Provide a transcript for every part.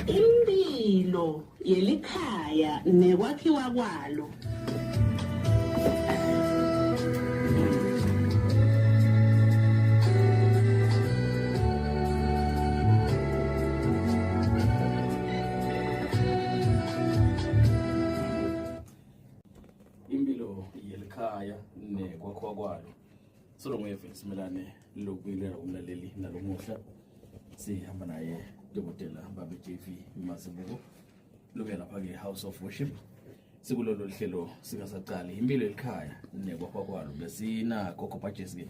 Impilo yelikhaya nekwakhiwa kwalo. Impilo yelikhaya nekwakhiwa kwalo. Solo nguye Simelane lokubingelela umlaleli nalomuhla sihamba naye dokotela babe JV Mazibuko luke lapha ke House of Worship sikulolu hlelo singasaqali impilo elikhaya nekwakha kwalo besina gogo Bajesi ke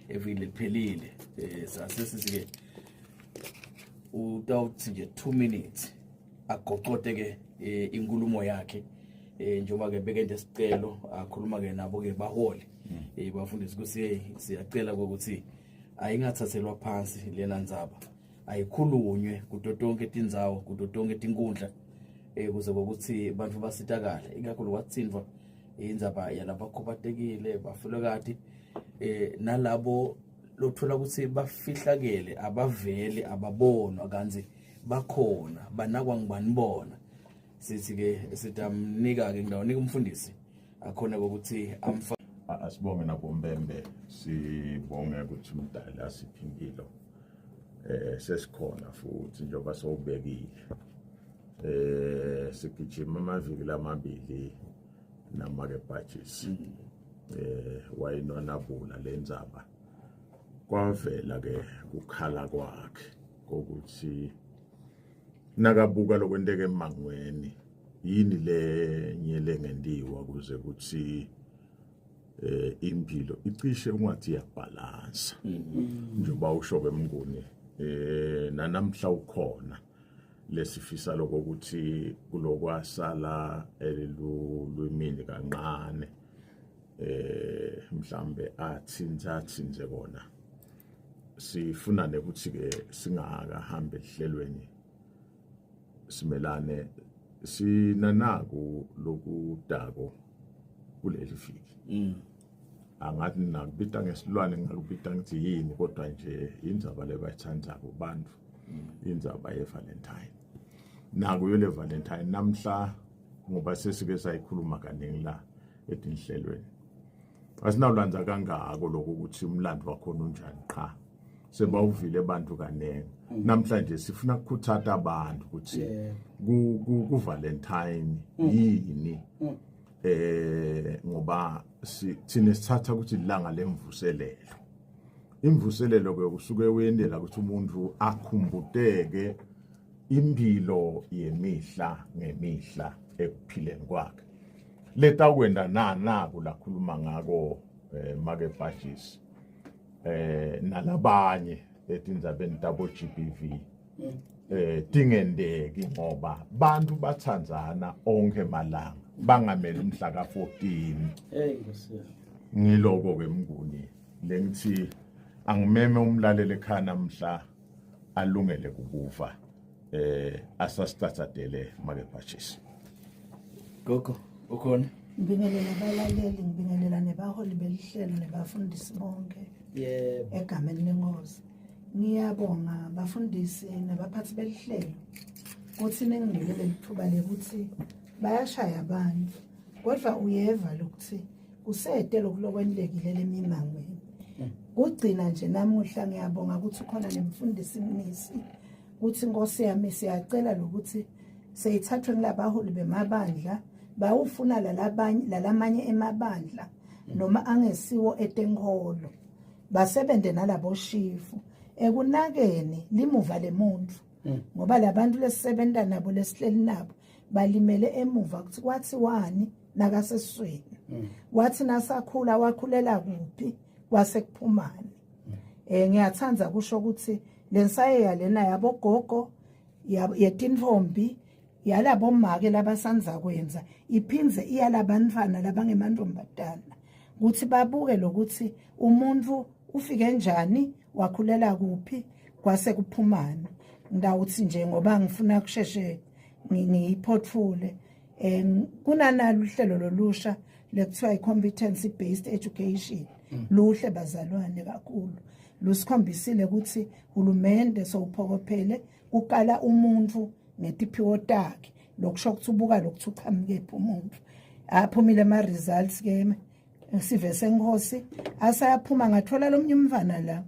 evini liphelile eh sase sithi ke utawuthi nje 2 minutes agocote ke eh, inkulumo yakhe eh njengoba ke bekende isicelo akhuluma ke nabo ke baholi eh bafundisi ukuthi siyacela ukuthi ayingathathelwa phansi lena ndzaba ayikhulunywe kuto tonke tindzawo kuto tonke tinkundla eh kuze kokuthi bantu basitakale ikakhulu kwathindwa indzaba yalabakhubatekile bafelokati eh nalabo lothola ukuthi bafihlakele abaveli ababonwa kanti bakhona banakwa ngibani bona sithi ke sitamnika ke ngidawunika umfundisi akhona ukuthi amfa asibonge nabombembe sibonge ukuthi umdali asiphi impilo eh sesikhona futhi njengoba sowubekile eh sigijima amaviki lamabili namake bhajisi eh wayinonabula lenzaba kwavela ke kukhala kwakhe kokuthi nakabuka lokwenteka emangweni yini lenye lengentiwa kuze kuthi eh impilo icishe ungathi iyabhalansa mm-hmm. njengoba usho ke mnguni eh nanamhla ukhona lesifisa lokho ukuthi kulokwasala elulwimini kancane eh mhlambe athinza athinze kona sifuna nekuthi ke singakahambi ehlelweni simelane sinanaku lokudako kuleli viki mm. angathi nakubita ngesilwane ngakubita ngithi yini kodwa nje indzaba lebayithandzako bantu mm. indzaba ye-valentine nakuyo le valentine namhla ngoba sesike sayikhuluma kaningi la etinhlelweni asinawulanza kangako lokho ukuthi umlando wakhona unjani qha sebawuvile abantu kaningi mm. namhlanje sifuna ukukhuthatha abantu ukuthi ku Valentine mm. yini mm. eh ngoba thina sithatha ukuthi ilanga lemvuselelo imvuselelo ke usuke wendela ukuthi umuntu akhumbuteke impilo yemihla ngemihla ekuphileni kwakhe letawukwenda na naku lakhuluma ngako eh, make Bhajisi eh nalabanye etindzabeni tabo GBV eh tingendeki ngoba bantu bathandzana onke malanga bangameli umhla ka14 hey nkosi ngiloko ke mnguni lengithi angimeme umlaleli ekhaya namhla alungele kukuva eh asasithathadele make Bhajisi gogo ukhona ngibingelela abalaleli ngibingelela nebaholi belihlelo nebafundisi bonke yebo egameni lenkosi ngiyabonga bafundisi nabaphathi belihlelo ukuthi ninginike leli thuba lekuthi bayashaya abantu kodwa uyeva lokuthi kusede lokhu lokwendlekile lemimangweni kugcina nje namuhla ngiyabonga ukuthi ukhona nemfundisi mnisi ukuthi inkosi yami siyacela lokuthi seyithathwe ngilabaholi bemabandla bawufuna lalabanye lalamanye emabandla noma angesiwo etenkolo basebente nalabo shifu ekunakeni limuva lemuntu mm. ngoba labantu lesisebenta nabo lesihleli nabo balimele emuva ukuthi kwathiwani nakasesiswini mm. wathi nasakhula wakhulela kuphi kwase kuphumani mm. eh ngiyathanda kusho ukuthi lensayeya lena yabogogo yetintombi yalabo make labasanza kwenza iphindze iyalabantwana labangemantombazana. Ukuthi babuke lokuthi umuntu ufike njani, wakhulela kuphi, kwase kuphumana. Ngidawuthi nje ngoba ngifuna kusheshe ngiyiphothule, kunanalo uhlelo lolusha lekuthiwa i-competency based education. Luhle bazalwane kakhulu, lusikhombisile ukuthi hulumende sowuphokophele kukala umuntu ngetiphiwo takhe, lokusho ukuthi ubuka lokuthi uqhamukephi umuntu. Aphumile ama results ke sive senkosi, asayaphuma. Ngathola lomnye umfana la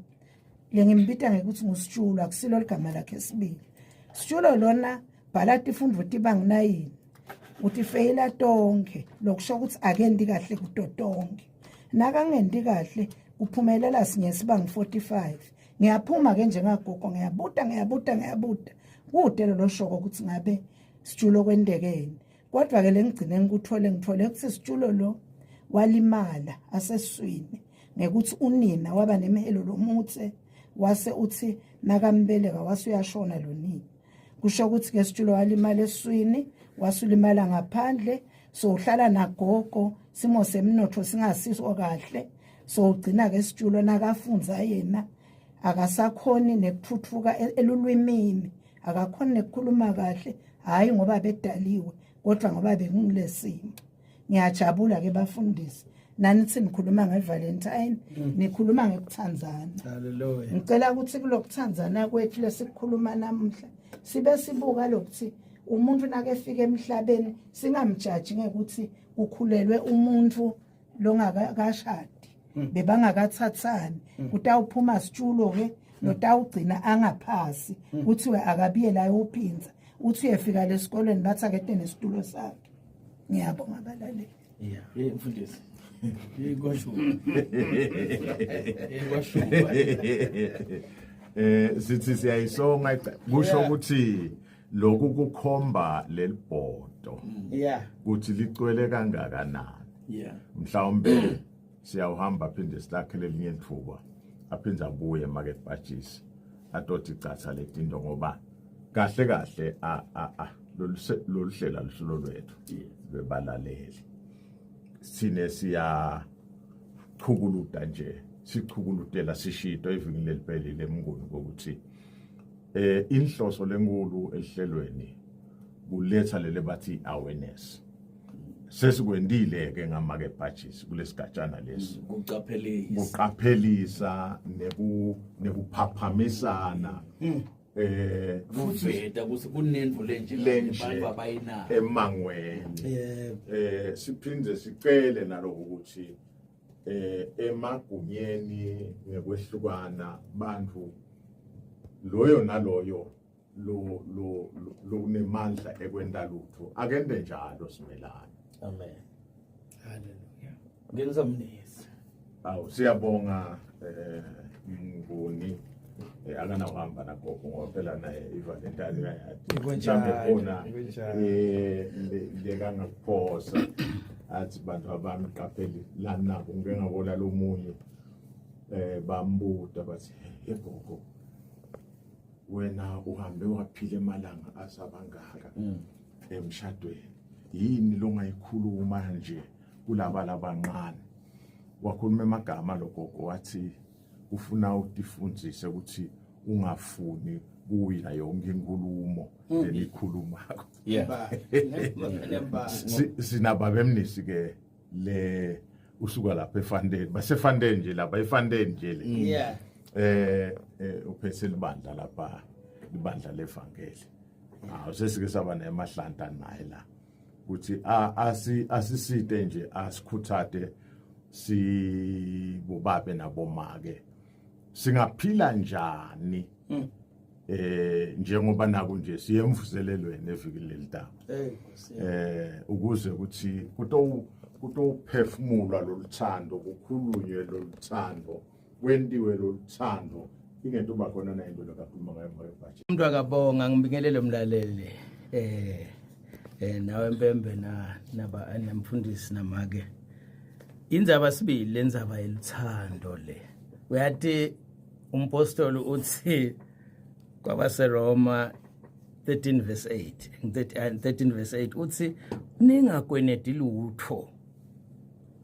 lengimbita ngekuthi ngusitshulo, akusilo ligama lakhe esibili. Sitshulo lona bhala tifundvo tibangu-9, utifeyila tonke, lokusho ukuthi akendi kahle kuto tonke. Nakangendi kahle kuphumelela sinye sibangu-45. Ngiyaphuma ke njengagogo, ngiyabuta, ngiyabuta, ngiyabuta, kude lolo shoko ukuthi ngabe sitshulo kwentekeni. Kodwa ke lengigcine ngikuthole, ngithole ukuthi sitshulo lo walimala aseswini ngekuthi unina waba nemhelo lomutse, wase uthi nakambeleka wase uyashona lo nina. Kusho ukuthi ke sitshulo walimala eswini, wasulimala ngaphandle, so uhlala nagogo, simo semnotho singasiso kahle. So ugcina ke sitshulo nakafunza yena akasakhoni nekuthuthuka elulwimini, akakhoni nekukhuluma kahle, hayi ngoba bedaliwe kodwa ngoba bekungilesimo. Ngiyajabula ke bafundisi, nanithi nikhuluma ngeValentine, nikhuluma ngekuthandzana. Hallelujah. Ngicela ukuthi kulokuthandzana kwethu lesikhuluma namuhla sibe sibuka lokuthi umuntu nakefika emhlabeni singamjaji ngekuthi kukhulelwe umuntu longakashadi, bebangakathathani. Kutawuphuma sitshulo ke lotawugcina angaphasi, kuthiwe akabiyela ayophinza, uthi uyefika lesikolweni bathi akete nesitulo sakhe. Ngiyabonga abalaleli. Yeah, hey mfundisi. Hey kwashuba. Hey kwashuba. Sithi siyayisonga, kusho ukuthi lokhu kukhomba lelibhodo ukuthi licwele kangakanani. Mhlawumbe siyawuhamba phinde silakhele elinye ithuba, aphinde abuye make bhajisi atothi catha letinto, ngoba kahle kahle a a a lolu hlelo alusulo lwethu lwebalaleli. Sine siya chukuluta nje, sichukulutela sishito evikini leliphelile emnguni ukuthi inhloso lenkulu ehlelweni kuletha lele bathi awareness. Sesikwendile ke ngamake bhajisi kulesigatshana lesi. Kuqaphelisa. Kuqaphelisa nekuphaphamisana futhi kuveta ukuthi kunendvo lenje lenje abantu abayinayo emangweni. Siphinde sicele naloko ukuthi emagunyeni ngekwehlukana bantu loyo naloyo lo lo lokunemandla ekwenta lutho akende njalo simelane. Amen. Hallelujah. Ngenza mnisi. Awu, siyabonga Mnguni. Akanawuhamba nagogo ngoba phela naye iValentine uyayati. Kunjalo, Mhlawumbe khona kunjalo. Lekangakuphosa athi bantu abami qapheli lana ngike ngabona lomunye bambuta bathi, "Egogo, wena uhambe waphila emalanga asabangaka emshadweni, yini longayikhuluma nje kulaba labancane?" Wakhuluma emagama logogo, wathi ufuna utifundzise ukuthi ungafuni kuwina yonke inkulumo lenikhulumako. Nemba. Sinababa emnisi ke le usuka lapha efandeni, basefandeni nje lapha efandeni nje le. Uphethe libandla lapha, libandla levangeli. Awu, sesike saba nemahlanta naye la ukuthi asi asisite nje, asikhuthate sibobabe nabomake singaphila njani njengoba naku nje siye emvuselelweni evikini lelitako. Hey, Nkosi. Ukuze ukuthi kutophefumulwa loluthando, kukhulunywe loluthando, kwentiwe loluthando, ingento uba khona na into lekakhuluma ngayo ngayobhaje. Umuntu akabonga, ngibingelele umlaleli nawe Mpembe na naba namfundisi namake. Indzaba sibili lendzaba yeluthando le. Uyathi umpostoli uthi kwabaseRoma 13 verse 8, 13 verse 8 uthi ningakwenedi lutho.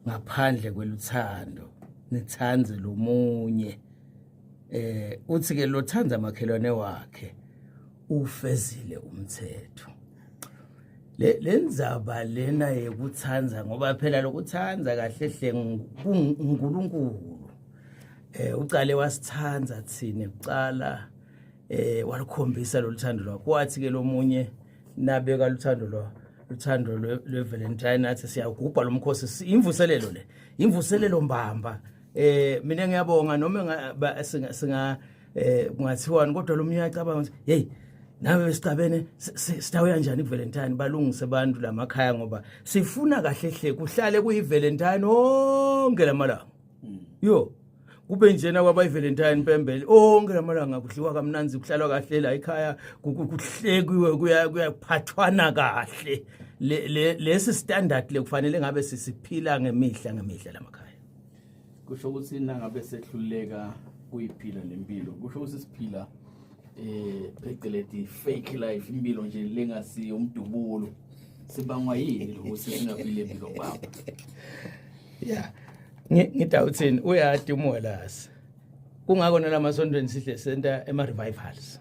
Ngaphandle kweluthando nithandze lomunye. Uthi ke lothanda amakhelwane wakhe ufezile umthetho. Le lenzaba lena yekuthandza, ngoba phela lokuthandza kahle hle nguNkulunkulu. Ucale wasithandza thina kucala, walikhombisa loluthando lwakho. Wathi ke lomunye nabeka luthando lwa uthando lwe-Valentine, athi siyagubha lo mkhosi, imvuselelo le, imvuselelo mbamba. Mina ngiyabonga noma singa kungathiwani, kodwa lo munye uyacabanga ukuthi hey, nawe sicabene, sitawuya kanjani kuValentine? Balungise abantu lamakhaya, ngoba sifuna kahle hle kuhlale kuyiValentine onke lamalanga. Yo, kube njena kwaba iValentine pembele onke lamalanga, kudliwa kamnanzi, kuhlalwa kahle la ekhaya, kuhlekiwe, kuyaphathwana kahle. Lesi standard lekufanele ngabe sisiphila ngemihla ngemihla lamakhaya. Kusho ukuthi nangabe sehluleka kuyiphila lempilo, kusho ukuthi siphila phecelezi fake life, impilo nje lengasiyo umdubulo. Sibangwa yini lokuthi singaphili impilo, baba? Yeah, ngidawuthini, uyati umwelasi, kungako nalamasontweni sihle senta ema revivals,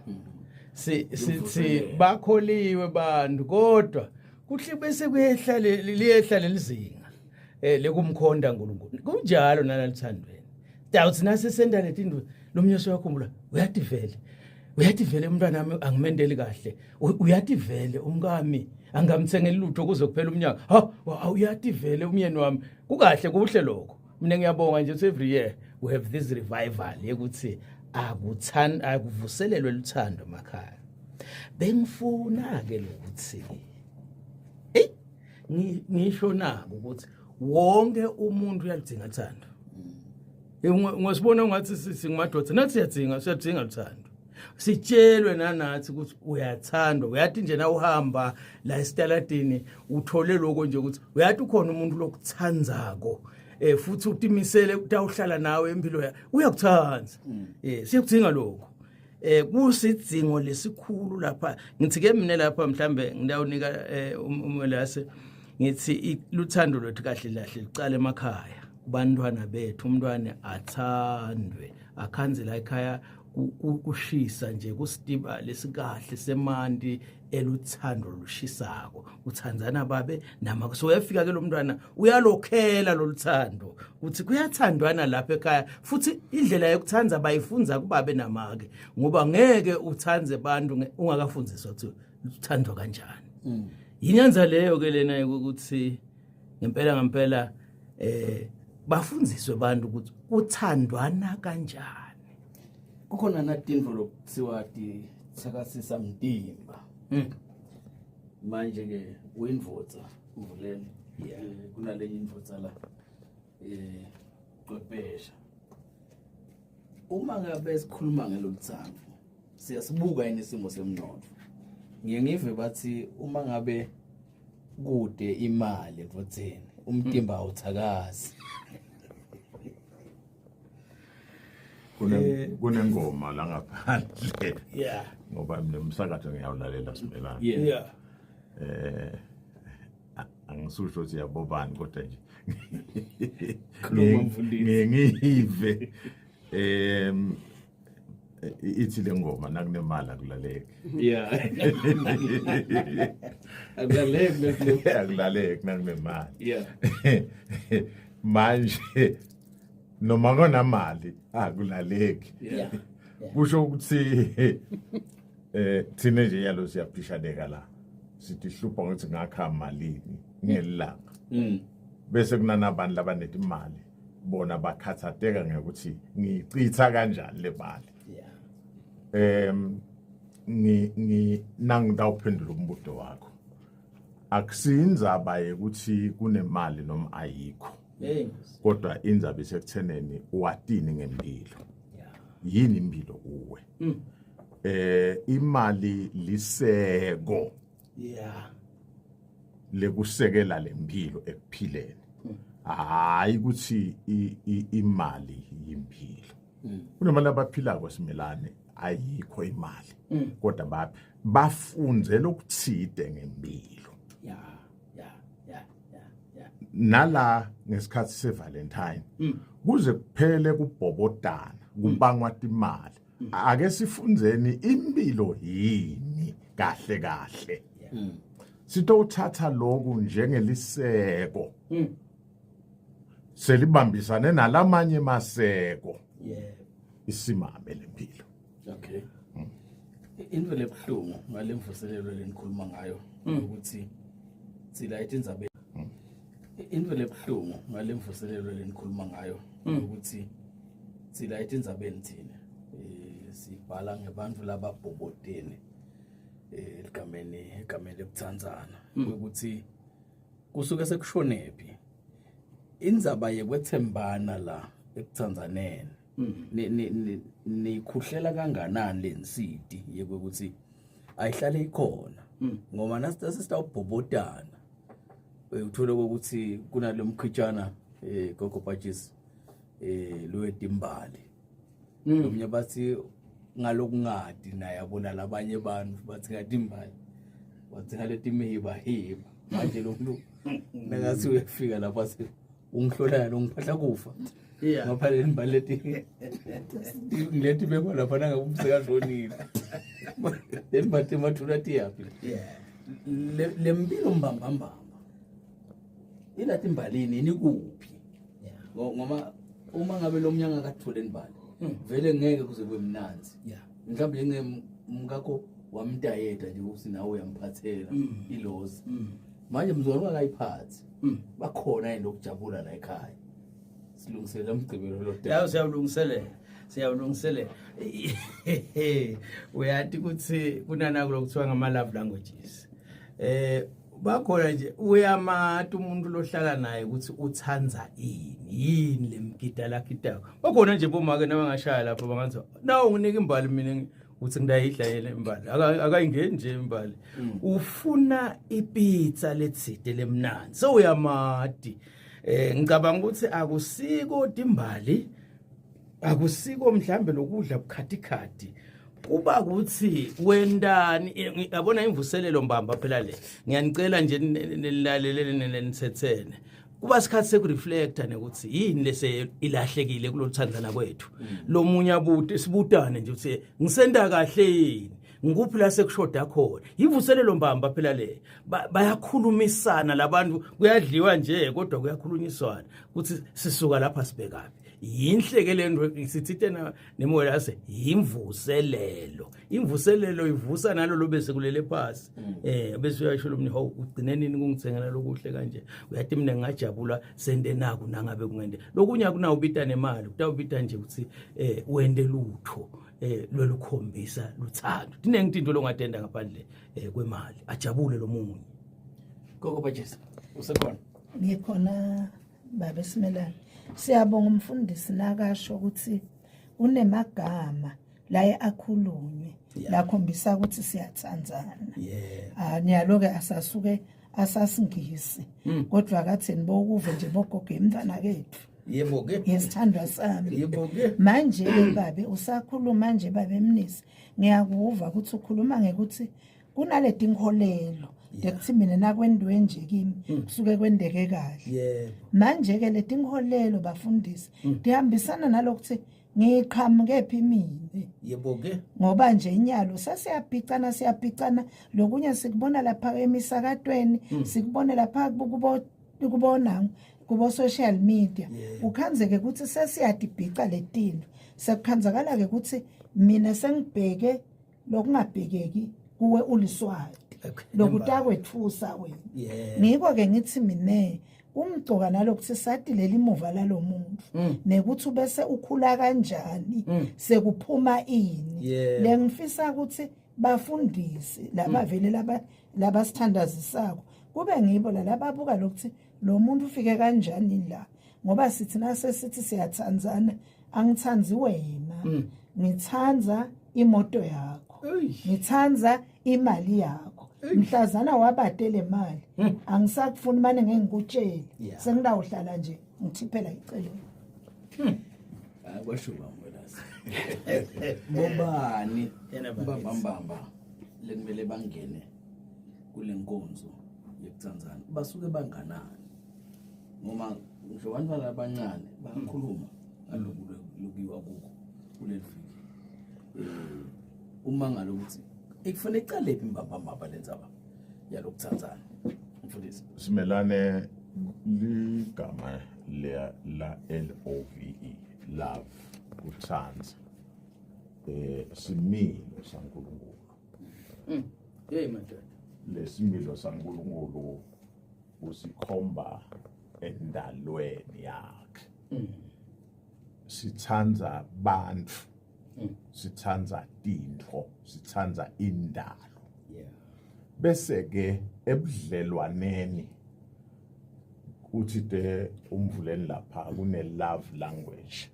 si sithi bakholiwe bantu, kodwa kuhle bese kuyehla liyehla lelizinga lekumkhonda uNkulunkulu. Kunjalo nalalithandweni. Dawuthi nase senta letinto, lomnye uyakhumbula, uyathi vele, uyathi vele umntwana wami angimendeli kahle, uyathi vele umkami angamthengeli lutho kuze kuphela umnyaka, ha, uyathi vele umyeni wami. Kukahle, kuhle lokho. Mina ngiyabonga nje ukuthi every year we have this revival yekuthi akuthanda akuvuselelwe luthando emakhaya. Bengifuna ke lokuthi hey, ngisho nako ukuthi wonke umuntu uyalidinga uthando. Ungasibona ungathi singumadoda, nathi siyadinga, siyadinga uthando, sitshelwe nanathi ukuthi uyathandwa. Uyathi nje na uhamba la esitaladini uthole lokho nje ukuthi uyathi ukhona umuntu lokuthandzako, futhi utimisele ukuthi awuhlala nawe empilo ya uyakuthanda. Siyakudinga lokho, kusidzingo lesikhulu lapha. Ngithi ke mina lapha mhlambe ngidawunika umwelase, ngithi luthando lwethu kahle kahle licala emakhaya kubantwana bethu. Umntwana athandwe, akhanze la ekhaya kushisa nje, kusitiba lesikahle semanti eluthando lushisako, uthandzana babe nama. So uyafika ke lo mntwana uyalokhela loluthando uthi kuyathandwana lapha ekhaya. Futhi indlela yokuthandza bayifunza kubabe namake, ngoba ngeke uthandze abantu ungakafundiswa ukuthi uthandwa kanjani. Yinyanza leyo ke lena ukuthi ngempela ngempela bafundziswe abantu ukuthi kuthandwana kanjani. Kukhona natintfo lokuthiwa tithakasisa mtimba. Manje ke uyindvodza mvuleni. Kunalenye indvodza la cwephesha. Uma ngabe sikhuluma ngeloluthando, siyasibuka yini isimo semnotfo? Ngiye ngive bathi uma ngabe kude imali endvodzeni, umtimba awuthakazi. Kunengoma la ngaphandle, ngoba mina umsakazo ngiyawulalela, simelana. Angisusho ukuthi yabobani, kodwa nje Khuluma, mfundisi. Ngiye ngiyive ithi le ngoma, nakunemali akulaleki. Yeah, akulaleki lokho. Akulaleki nakunemali. Manje noma konamali akulaleki. Kusho ukuthi thina nje yalo siyaphishaneka la, sithi hlupha ukuthi ngakha malini ngelanga, bese kunanabantu labanetimali, bona bakhathateka ngekuthi ngiyicitha kanjani le mali. Ngi ngi nangidawuphendula umbuzo wakho, akusindzaba yekuthi kunemali noma ayikho, kodwa indzaba isekutheneni watini ngempilo, yini impilo kuwe. Imali liseko lekusekela lempilo ekuphileni, hayi ukuthi imali yimpilo. Kunemali abaphilako simelane ayikho imali, kodwa bafunze lokuthide ngempilo. Yeah yeah yeah yeah yeah Nala ngesikhathi seValentine kuze kuphele kubhobodana kubangwa timali. Ake sifundzeni impilo yini kahle kahle. Sitowuthatha lokhu njengeliseko. Selibambisane nalamanye maseko. Yebo. Isimame lempilo. Okay. Into lebuhlungu ngale mvuselelo lenikhuluma ngayo ukuthi sila etindzabeni. Into lebuhlungu ngale mvuselelo lenikhuluma ngayo ukuthi sila etindzabeni thina sibhala ngebantu lababhobotene egameni egameni lekuthandzana ukuthi kusuke sekushonephi indzaba yekwethembana la ekuthandzaneni. Nikhuhlela kanganani lensidi yekuthi ayihlale ikhona, ngoba nasitawubhobotana uthola ukuthi kunalo mkhitshana gogo Patches lowetimbali lomnye bathi ngalokungadi naye abona labanye abantu bathi ngathi imbali bathi ngaleti mihiba hiba. Manje lo muntu nakathi uyafika lapha athi ungihlolana ungiphahla kufa. Ngapha le mbali leti ngileti bekwa lapha nangabe umsekashonile le mbali emathuna tiyaphi? Le mpilo mbambambamba ilathi imbalini inikuphi? Ngoba uma ngabe lo mnyanga akathule imbali vele ngeke kuze kube mnanzi. Mhlawumbe njenge mkakho wamdayeta nje ukuthi nawe uyamphathela ilozi. Manje mzukwane ungakayiphathi bakhona yini lokujabula la ekhaya? Silungiselela umgqibelo lo. Yaw, siyawulungiselela, siyawulungiselela. Uyati ukuthi kunanako lokuthiwa ngama love languages. Bakhona nje uyamata umuntu lohlala naye ukuthi uthandza ini, yini lemgida lakidako. Bakhona nje bomake nabangashaya lapho bangathi nawu nginika imbali mina uthi ngidayidla yena imbali. Akayingeni nje imbali. Ufuna ipizza letsite lemnandzi. So uyamati. Ngicabanga ukuthi akusiko timbali, akusiko mhlambe lokudla bukhatikhati, kuba ukuthi wendani. Yabona imvuselelo mbamba phela le, ngiyanicela nje nilalelele nithethene, kuba isikhathi sekureflecta nekuthi yini lese ilahlekile kuloluthandana kwethu. Lo munye abute, sibutane nje ukuthi ngisenda kahle yini, ngikuphi la sekushoda khona. Imvuselelo mbamba phela le. Bayakhulumisana labantu, kuyadliwa nje kodwa kuyakhulunyiswana ukuthi sisuka lapha sibhekaphi. Yinhle ke lento sithi tena nemoya yase yimvuselelo. Imvuselelo ivusa nalo lo bese kulele phasi, bese uyasho lo mni, hawu, ugcine nini kungithengela lokuhle kanje? Uyathi mina ngingajabula sente naku nangabe kungende lokunye. Akunawubita nemali, kutawubita nje ukuthi wende lutho lolukhombisa luthando. Tinengi into longatenda ngaphandle kwemali, ajabule lo munye. Gogo Patches, usekhona? Ngikhona baba Simelane. Siyabonga umfundisi nakasho ukuthi unemagama laye akhulunywe lakhombisa ukuthi siyathandzana. Ah, niyalo-ke asasuke asasingisi, kodwa katheni bokuve nje bogogo imntwana kethu. Yebo ke. Ngesithandwa sami. Yebo ke. Manje ke babe usakhuluma nje babe Mnisi, ngiyakuva ukuthi ukhuluma ngekuthi kunaleti nkolelo lekuthi mina nakwendwe nje kimi kusuke kwendeke kahle. Manje ke leti nkolelo bafundisi tihambisana nalokuthi ngiqhamuke phi mina. Yebo ke. Ngoba nje inyalo sesiyabhicana, siyabhicana, lokunye sikubona lapha emisakatweni, sikubone lapha kubo kubona kubo social media. Kukhanzeke ukuthi sesiyadibhica letinto, sekukhanzakala ke ukuthi mina sengibheke lokungabhekeki kuwe uliswati lokutakwetfusa wena. Ngiko ke ngithi mine umgcoka nalokuthi sathi leli muva lalomuntu nekuthi ubese ukhula kanjani, sekuphuma ini. Lengifisa ukuthi bafundisi laba vele laba labasithandazisako kube ngibo la lababuka lokuthi lo muntu ufike kanjani la, ngoba sithi nase sithi siyathandzana, angithandzi wena, ngithandza imoto yakho, ngithandza imali yakho. Mhlazana wabate le mali angisakufuni, mane ngeke ngikutshele. Sengidawuhlala nje ngithiphela iceleni. Akwashuba Mwelase. Bobani Yena bakithi. Mbambamba lekumele bangene kule nkonzo yekuthandzana, basuke banganani? Ngoba ngisho abantwana abancane bayakhuluma ngaloku lokuyiwa kuko kuleli viki. Uma ngalokuthi ekufanele iqale phi imbambambamba lenzaba yalokuthandzana. Mfundisi. Simelane, ligama le la L O V E, love, kuthanda, similo saNkulunkulu. Hey madoda. Lesimilo saNkulunkulu usikhomba endalweni yakhe. Sithanda bantu, sithanda tintfo, sithanda indalo. Bese ke ebudlelwaneni uthi de umvuleni lapha kune love language,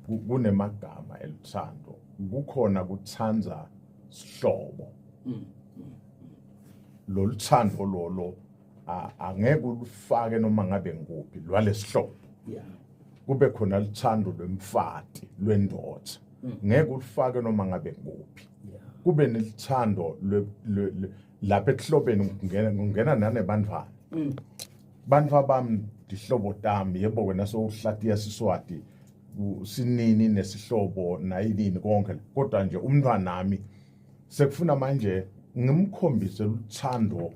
kunemagama eluthando, kukhona kuthandza sihlobo. Loluthando lolo angeke ulufake noma ngabe ngikuphi lwalesihlobo. Kube khona luthando lwemfati, lwendoda, ngeke ulufake noma ngabe ngikuphi. Kube nelithando lapha ekuhlobeni, kungena nanebantwana, bantfu abami, tihlobo tami. Yebo, wena sowuhlatiya Siswati, sinini nesihlobo nayinini konke, kodwa nje umntwanami sekufuna manje ngimkhombise luthando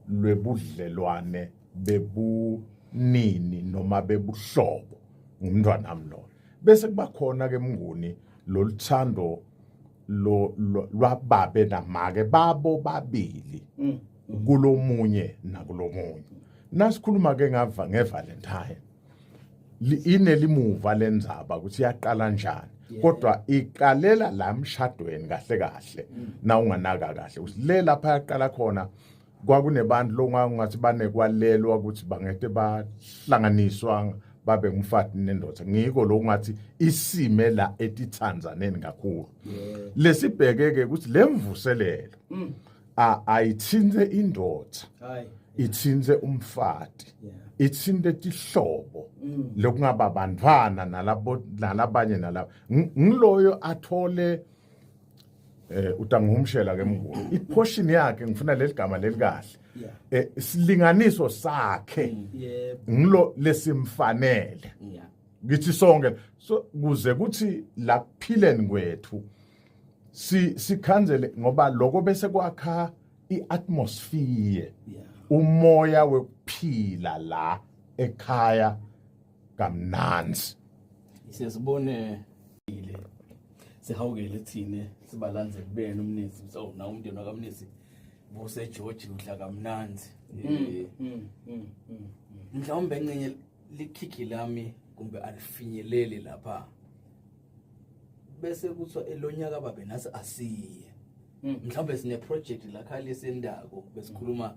lwebudlelwane bebunini noma bebuhlobo ngumntwanami lo. Bese kuba khona ke mnguni loluthando lo lwababe namake babo babili kulomunye nakulomunye. Nasikhuluma ke ngava ngeValentine, inelimuva lenzaba ukuthi yaqala njani, kodwa iqalela la mshadweni kahle kahle. Na unganaka kahle ukuthi le lapha yaqala khona, kwakunebantu lo ngathi banekwalelwa ukuthi bangete bahlanganiswa babe ngumfati nendoda. Ngiko lo ngathi isime la etithandzaneni kakhulu. Lesibheke ke ukuthi lemvuselelo ayithinte indoda, ithinte umfati, ithinte tihlobo lokungaba bantwana nalabo nalabanye nalabo. Ngiloyo athole utangihumshela ke mnguni iportion yakhe, ngifuna leli gama leli kahle, silinganiso sakhe ngilo lesimfanele ngithi sonke. So kuze kuthi la kuphileni kwethu si sikhanzele, ngoba lokho bese kwakha iatmosphere, umoya wekuphila la ekhaya kamnanzi. Siyasibone ile sihawukele thine sibalandzeli benu uMnisi. So na umndeni wakaMnisi buse George udla kamnandzi. Mhlawumbe encenye likhikhi lami kumbe alifinyeleli lapha, bese kuthiwa elonyaka babe nasi asiye. Mhlawumbe sine project la khaya lesendako besikhuluma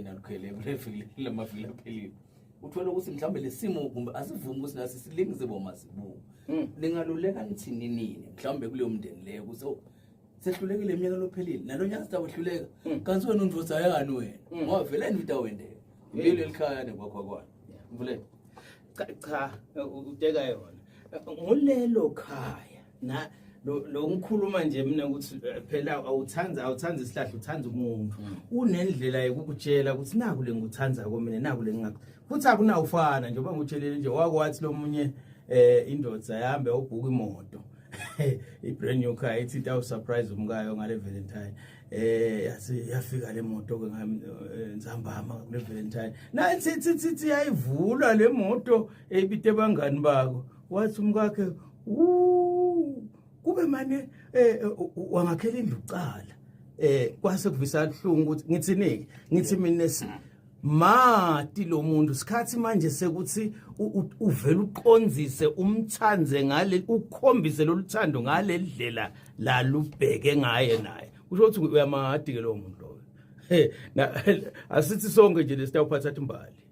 nalukhele kulefikile lamaviki laphelile, uthola ukuthi mhlawumbe lesimo kumbe asivumi ukuthi nasi silingise bomazibuko. Ningaluleka nithini nini mhlawumbe kuleyo mndeni leyo ukuthi, oh, sehlulekile iminyaka lophelile, nalo nyaka sitawehluleka, kanti wena undvodza yani wena, ngoba vele nitawendeka impilo elikhaya nekwakho kwana mvuleni? Cha cha, uteka yona ngulelo khaya na lo ngikhuluma nje mina ukuthi phela awuthanda isihlahla, uthanda umuntu, unendlela yokukutshela ukuthi naku le ngikuthanda mina, naku le ngingakho, futhi akunawufana. Njengoba ngikutshelile nje, wakwathi lomunye indoda yahambe ubhuka imoto, i brand new car, ithi itawu surprise umkayo ngale Valentine. Yathi yafika le moto ke ngami ntsambama kule Valentine, nathi thi thi thi yayivula le moto, ebite bangani bako, wathi umkakhe, "U kube mane wangakhela indlu kuqala." Kwase kuvisa kuhlungu ukuthi ngithini, ngithi mina mati lo muntu sikhathi manje sekuthi uvela uqonzise, umthanze ngale, ukhombise loluthando ngale ndlela lalubheke ngaye naye, kusho ukuthi uyamadi ke lowo muntu loyo. He na asithi sonke nje lesitawuphatha imbali.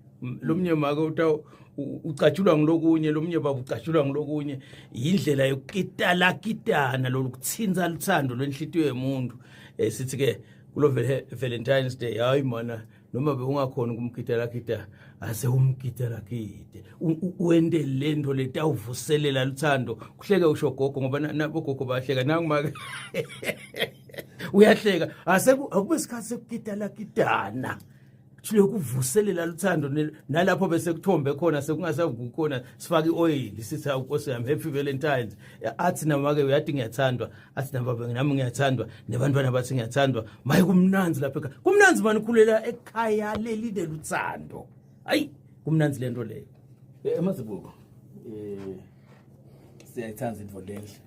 Lomnye make ucatshulwa ngilokunye, lomnye baba ucatshulwa ngilokunye, indlela yokukitala kitana lokuthinta luthando lwenhlitiyo yomuntu. Sithi ke kulo Valentine's Day, hayi mana, noma bewungakhona ukumgidela gida, ase umgidela gide, wende lento letawuvuselela luthando. Kuhleke usho gogo, ngoba nabogogo bahleka, nangumake uyahleka. Ase akube isikhathi sekugidala gidana. Silokuvuselela luthando nalapho bese kuthombe khona sekungasavuki khona, sifake ioil, sithi awu Nkosi yami, happy Valentines. Athi nama ke uyathi ngiyathandwa, athi nababa nami ngiyathandwa, nebantwana bathi ngiyathandwa. Maye kumnanzi lapha ekhaya, kumnanzi mani ukhulela ekhaya leli leluthando. Hayi, kumnanzi lento leyo. Emazibuko, siyayithanda into lenhle,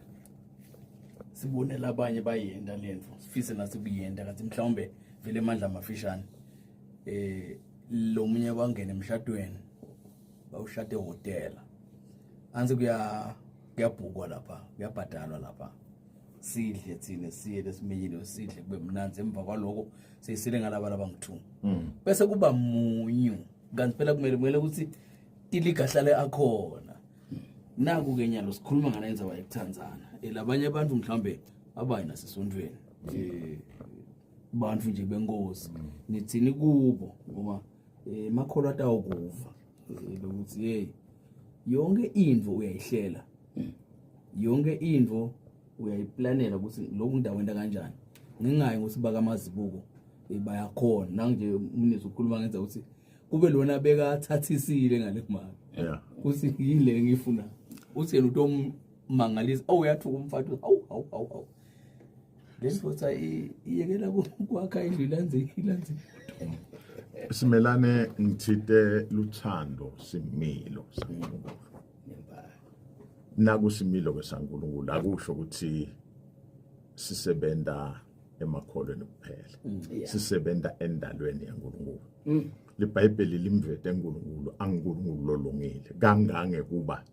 sibone labanye bayenda lento, sifise nathi kuyenda, kanti mhlawumbe vele amandla amafishane. Lo munye wangena emshadweni, bawushada ehhotela, anzi kuya kuyabhukwa lapha, kuyabhadalwa lapha, sidle thina, siye lesimenyile, sidle kube mnanzi. Emva kwaloko seyisile ngalaba labangu-two, bese kuba munyu, kanti phela kumele ukuthi tiliga ahlale akhona. Naku-ke nyalo sikhuluma ngale ndzaba yekuthandzana. Labanye abantu mhlawumbe abayi nasesontweni, bantu nje benkosi, nithini kubo? Ngoba makholwa atawukuva lokuthi hey, yonke intfo uyayihlela, yonke intfo uyayiplanela ukuthi lokhu ngidawenda kanjani, ngingayi ngokuthi bakamazibuko bayakhona nanje. Umnisi ukhuluma ngenza ukuthi kube lona bekathathisile ngale mali kuthi yini le ngifuna, uthi yena utomangalisa. Awu, uyathuka umfati, awu awu awu awu, le ndvodza iyekela kwakha indlu, ilanze ilanze. Simelane, ngithite luthando similo saNkulunkulu. Nakusimilo ke saNkulunkulu akusho ukuthi sisebenta emakholweni kuphela, sisebenta endalweni yaNkulunkulu. LiBhayibheli limvete uNkulunkulu anguNkulunkulu lolungile kangange kuba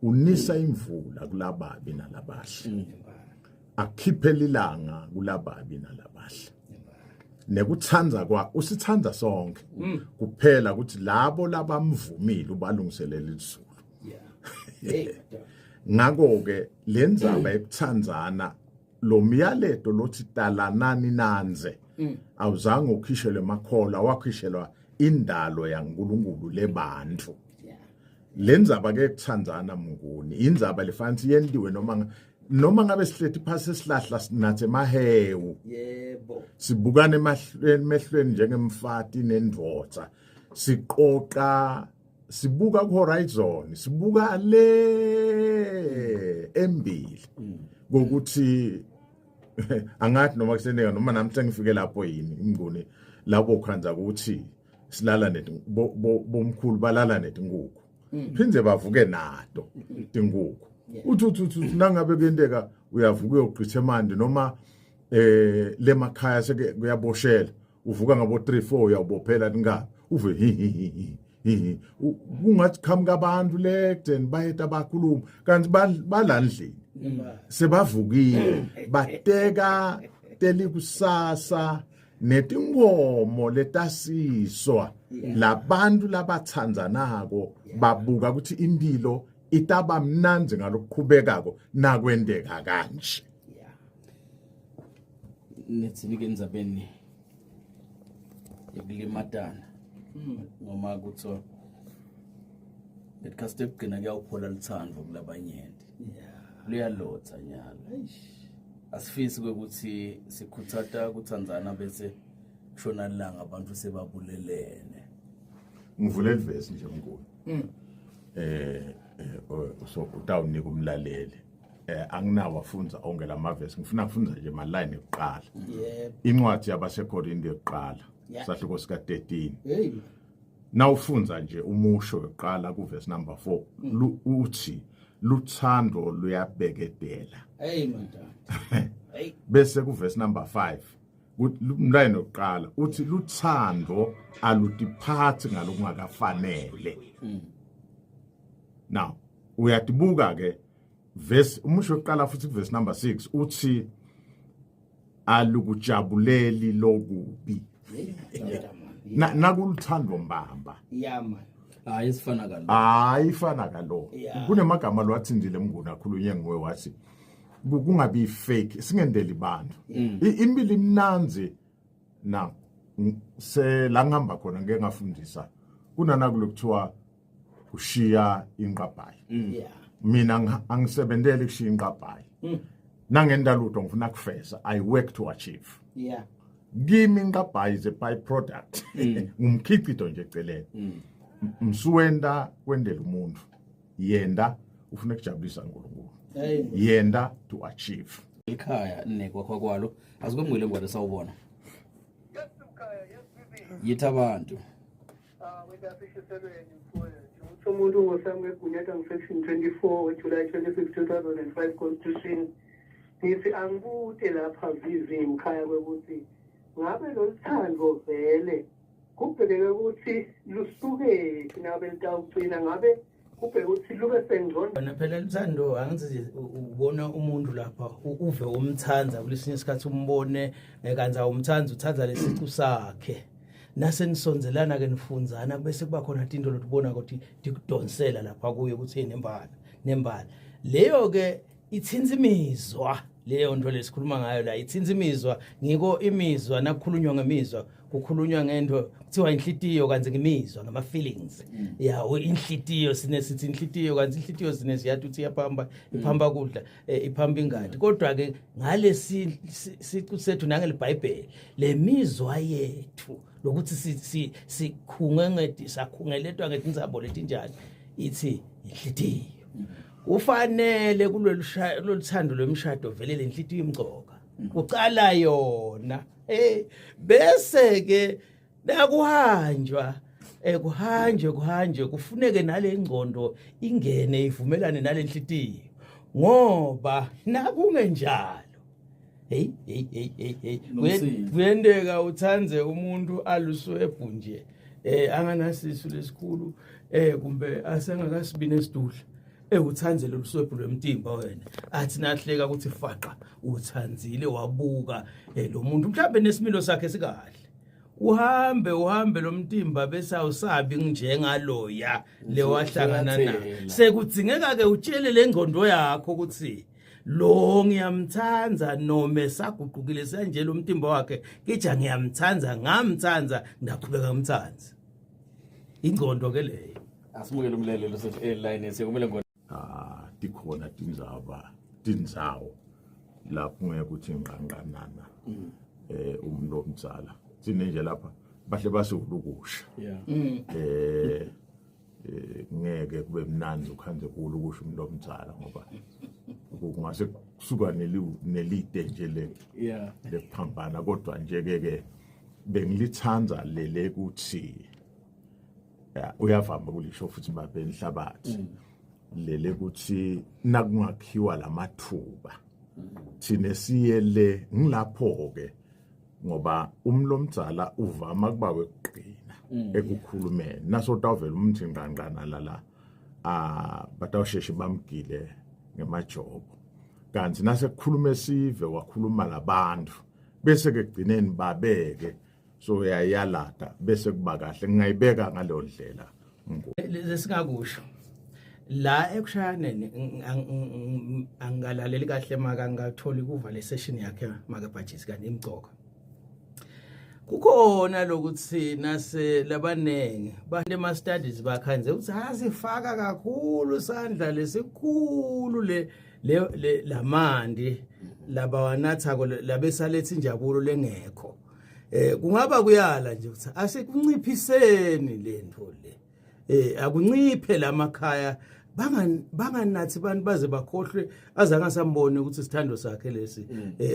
unisa imvula kulababi nalabahle, akhiphe lilanga kulababi nalabahle, nekuthanda kwa usithanda sonke kuphela ukuthi labo labamvumile ubalungiselela izulu. Hey. Ngakho ke le ndzaba ekuthandzana, lo myaleto lothi talanani nanze, awuzange ukhishelwe emakholwa, wakhishelwa indalo yaNkulunkulu lebantu. Le ndzaba ke kuthandzana mnguni, indzaba lefanele yentiwe noma ngabe sihleti phasi esihlahla sinathe emahewu, sibukane emehlweni njengemfati nendvodza, siqoqa, sibuka ku horizon, sibuka le embili kokuthi angathi noma kuseneka noma nami sengifike lapho yini imnguni, lapho ukhanza ukuthi silala neti bomkhulu balala netinkukhu, phindze bavuke nato tinkukhu. Uthi uthi uthi uthi nangabe kuyenteka uyavuka uyogqitha emanti noma lemakhaya seke kuyaboshela, uvuka ngabo 3 4 uyawubophela tinkabi, uve hi hi hi hi hi hi. Kungathi qhamuka abantu le ekudeni bayeta bakhuluma, kanti balandlini sebavukile, bateka telikusasa netinkomo letasiswa labantu labathandzanako, babuka ukuthi impilo itaba mnandzi ngalokuqhubekako nakwenteka kanje. Nithini ke endzabeni yokulimatana, noma kuthiwa letikhathi tekugcina kuyawuphola luthando kulabanyenti, luyalotha nyalo? Asifisi kwekuthi sikhuthata kuthandzana bese kushona ilanga abantu sebabulelene. Ngivule livesi nje mkhulu, so utawunika umlaleli. Anginawo afunza onke lamavesi, ngifuna kufunza nje ma-line ekuqala. Incwadi yabaseKorinte yokuqala, sahluko sika 13. Hey. Nawufunza nje umusho yokuqala kuverse number 4, uthi luthando luyabekedela. Hey madada. Hey. Bese kuverse number 5, umlayini wokuqala uthi luthando alutiphathi ngalokungakafanele. Now uyatibuka ke verse, umusho wokuqala futhi kuverse number 6 uthi alukujabuleli lokubi. Hey madada man. Na nakuluthando mbamba. Yeah man. Hayi, sifana kalo. Hayi, ifana kalo. Kunemagama lo athindile mnguni akhulunywe nguwe, wathi kungabi fake, singendeli bantu. Impilo imnanzi na se la ngihamba khona ngeke ngafundisa kunanakulo kuthiwa ushiya inqabhayi. Mina angisebenteli kushiya inqabhayi, nangenta lutho ngifuna kufeza. I work to achieve. Kimi inqabhayi is a by product, ngumkhicito nje eceleni. Msuwenda kwendela umuntu, yenda ufuna ukujabulisa uNkulunkulu, yenda to achieve. Ikhaya nekwakho kwalo asikwemukele ngwane, sawubona. Yithi abantu. Ah, wetafishiselweni mfowethu. Uthi umuntu ngosami wegunyatha ngu-section 24 we-July 26, 2005 Constitution. Ngithi angibute lapha VV mkhaya kwekuthi ngabe lolu thando vele kubhekeke ukuthi lusukephi, nabe litawugcina ngabe kubheke ukuthi lube sengcondweni. Wena phela luthando, angithi nje ubona umuntu lapha, uve umthanda kulesinye isikhathi, umbone kanti awumthandi, uthanda lesicu sakhe. Nase nisonzelana ke, nifunzana, bese kuba khona into lotibona ukuthi tikudonsela lapha kuye, ukuthi nembala nembala leyo ke ithinta imizwa. Leyo nto lesikhuluma ngayo la ithinta imizwa. Ngiko imizwa, nakukhulunywa ngemizwa kukhulunywa ngento kuthiwa inhlitiyo, kanti ngimizwa, ngama feelings ya inhlitiyo. Sine sithi inhlitiyo, kanti inhlitiyo sine siyathi uthi iyaphamba, iphamba kudla, iphamba ingadi. Kodwa ke ngalesi sicu sethu nangelibhayibheli, lemizwa yethu lokuthi sikhunge ngedi, sakhungeletwa ngetindzabo letinjani, ithi inhlitiyo kufanele kulolu thando lwemshado vele lenhlitiyo imcoka, kucala yona, bese ke nakuhanjwa, kuhanjwe kuhanjwe, kufuneke nale ngcondo ingene ivumelane nalenhlitiyo, ngoba nakungenjalo, hey hey hey hey hey, Nomsindo. Kuyenteka uthanze umuntu aluswebhu nje, anganasisu lesikhulu, kumbe asengakasibini esidudla, uthanze lolu swebhu lwemtimba wena, athi nahleka ukuthi faqa uthanzile, wabuka lo muntu mhlawumbe nesimilo sakhe sikahle, uhambe uhambe lo mtimba bese awusabi njengaloya le wahlangana na. Uyathela. Sekudzingeka ke utshele le ngqondo yakho ukuthi lo ngiyamthanda noma esaguqukile sanje lo mtimba wakhe, kija ngiyamthanda, ngamthanda, ngiyaqhubeka ngimthanda. Ingqondo ke leyo. Asimukele umlaleli line siyakumele ngwane. Ah, tikhona tindzaba, tindzawo lapho ngeke ukuthi ngqanqanana umuntu omdzala, sine nje lapha bahle basewulukusha. Ngeke kube mnandi ukhanze kulo ukusho umuntu omdzala, ngoba kungase kusuka nelide nje le lekuphambana. Kodwa nje ke ke bengilithanda lele kuthi ya, uyavama kulisho futhi babe inhlabathi lele kuthi nakungakhiwa lamathuba thine siye le ngilapho ke, ngoba umlomdzala uvama kuba wekugqina ekukhulumeni, naso tawuvela umthi ngqangqana lala, ah, batawusheshe bamgile ngemajobo. Kanti nasekukhuluma esive wakhuluma labantu, bese ke kugcineni babeke so uyayalada, bese kuba kahle. Ngingayibeka ngaleyo ndlela. Lesingakusho la ekushayaneni, angalaleli kahle maka ngatholi kuva le session yakhe maka Bhajisi, kanti imcoka kukhona lokuthi nase labanengi bantu ema studies bakhanze ukuthi asifaka kakhulu sandla lesikhulu le lamandi labawanathako labesaletha injabulo lengekho. Kungaba kuyala nje ukuthi asekunciphiseni lento le, akunciphe lamakhaya, banganathi abantu baze bakhohlwe, azange sambone ukuthi isithando sakhe lesi,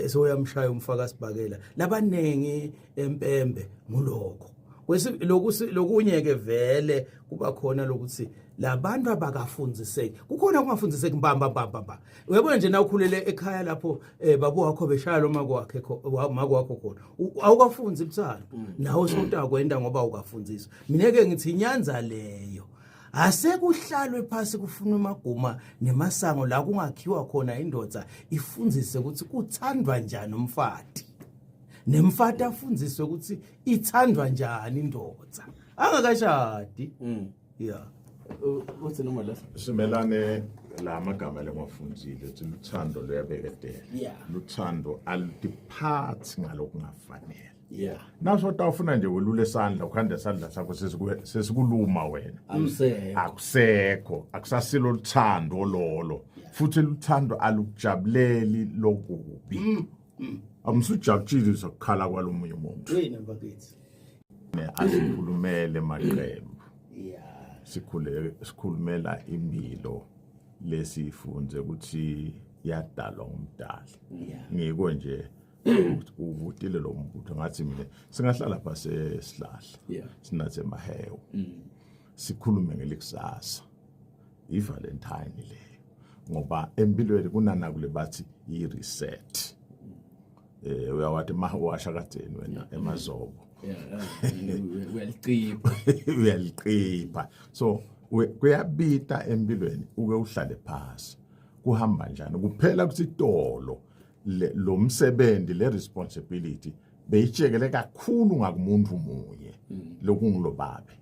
soyamshaya umfaka sibhakela labanengi empembe ngulokho. Kwesi loku lokunye ke vele kuba khona lokuthi labantu abakafundiseki, kukhona kungafundiseki mbamba mbamba mbamba. Uyabona nje na ukhulele ekhaya lapho baba wakho beshaya lo mako wakhe, mako wakho khona, awukafunzi buthando nawe sowutakwenda ngoba awukafundziswa. Mina ke ngithi inyanza leyo asekuhlalwe phasi, kufunwe amaguma nemasango la kungakhiwa khona, indoda ifundzise ukuthi kuthandwa njani umfati, nemfati afundziswe ukuthi ithandwa njani indoda angakashadi. Yeah. Uthi noma leso Simelane la magama lengiwafundzile uthi luthando luyabeketela. Luthando aludiphathi ngalokungafanele. Naso tawufuna nje welule isandla, ukhande isandla sakho sesikuluma wena. Akusekho. Akusekho, akusasilo luthando lolo, futhi luthando alukujabuleli lokubi. Amsujabulile sokukhala kwalomunye umuntu. Wena bakithi. Asikhulumele maqembu. Yeah. Sikhule sikhulumela impilo lesifunze ukuthi yadalwa ngumdali. Ngiko nje uvutile lo mbutho ngathi mina singahlala lapha sesihlahla. Sinathe mahewu. Sikhulume ngelikusasa. iValentine leyo ngoba empilweni kunanakule bathi i-reset. Uyawathi mahwasha kadzeni wena emazobo. Uyalicipha. Uyaliqipha. So kuyabita empilweni uke uhlale phasi. Kuhamba njani? Kuphela kusitolo lo msebenzi, le responsibility beyitshekele kakhulu ngakumuntu munye lokungulobabe.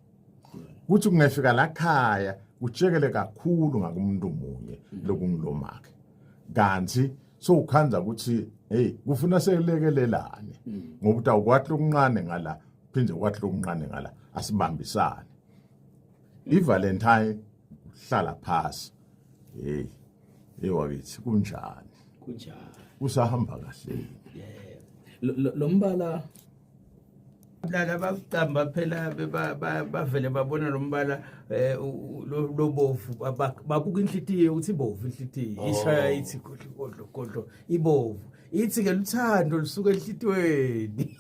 Kuthi kungefika la khaya utshekele kakhulu ngakumuntu munye lokungulomakhe. Kanti sowukhanza ukuthi hey, kufuna selekelelane ngoba utawukwathi lokuncane ngala, phinde kwathi lokuncane ngala, asibambisane. iValentine hlala phasi, hey ewakithi, kunjani? Kunjani? Usahamba kahle? Lo mbala. Lala baqamba phela bavele babona lo mbala lobovu, babuka inhlitiyo ukuthi ibovu, inhlitiyo ishaya ithi godlo godlo godlo, ibovu, ithi ke luthando lusuka enhlitiyweni.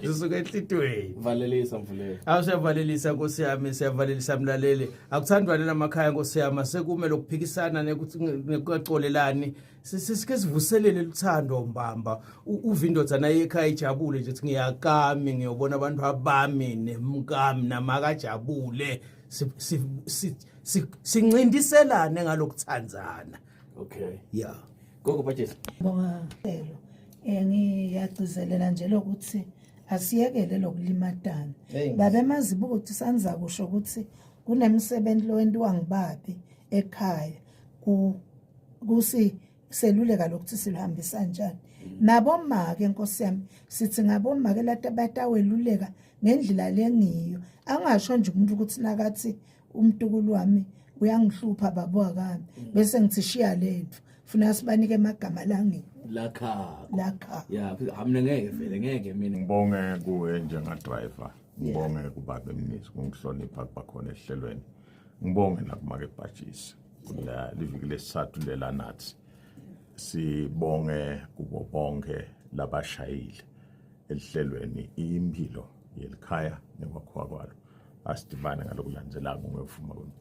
Lusuka enhlitiyweni. Valelisa, mvuleli. Awu, siyavalelisa nkosi yami, siyavalelisa mlaleli. Akuthandwane namakhaya nkosi yami, sekume lokuphikisana nekuthi nekuxolelani. Sike sivuselele luthando mbamba. Uve indodana ekhaya ijabule nje ukuthi ngiyakami ngiyobona abantu abami nemkami namakajabule. Sincintiselane ngalokuthandzana. Yeah. Gogo Bajesi. Bonga hlelo. Ngiyagcizelela nje lokuthi asiyekele lokulimatana. Hey. Babe Mazibuko ukuthi sanza kusho ukuthi kunemsebenzi lowentiwa ngibabi ekhaya ku kusi seluleka lokuthi siluhambisa kanjani. Nabomake nkosi yami, sithi ngabomake lata bataweluleka ngendlela lengiyo. Angasho nje umuntu ukuthi nakathi umntukulu wami uyangihlupha baba wakami bese ngithi shiya lethu, funa sibanike amagama langiwo. Lakhakho. Lakha. Ya, mina ngeke vele, ngeke mina. Ngibonge kuwe njenga driver, ngibonge kubaba Mnisi kungihlonipha kuba khona ehlelweni, ngibonge nakumake Bhajisi la liviki lesithathu lela nathi. Sibonge kubo bonke labashayile ehlelweni impilo yelikhaya nekwakhiwa kwalo. Asidibane ngalokulandzelako ngevuma kwemdala.